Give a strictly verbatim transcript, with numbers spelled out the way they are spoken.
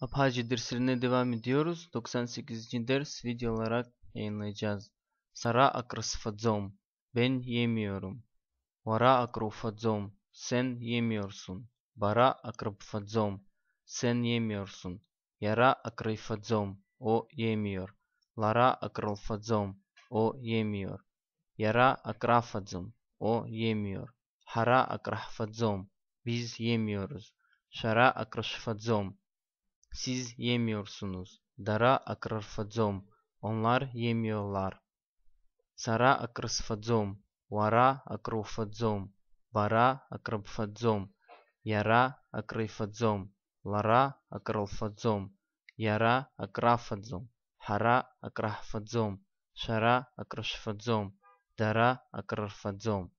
Apaji derslerine devam ediyoruz. Doksan sekizinci ders, videolara yayınlayacağız. Sara akır sıfatzom, ben yemiyorum. Wara akır ufatzom, sen yemiyorsun. Bara akır bfatzom, sen yemiyorsun. Yara akır ifatzom, o yemiyor. Lara akır lfatzom, o yemiyor. Yara akır afatzom, o yemiyor. Hara akır hfatzom, biz yemiyoruz. Şara akır şfatzom, siz yemiyorsunuz. Dara akır rfatzom, onlar yemiyorlar. Sara akır sfatzom, wara akır ufatzom, bara akır bfatzom, yara akır ifatzom, lara akır lfatzom, yara akır afatzom, hara akır hfatzom, şara akır şfatzom, dara akır rfatzom.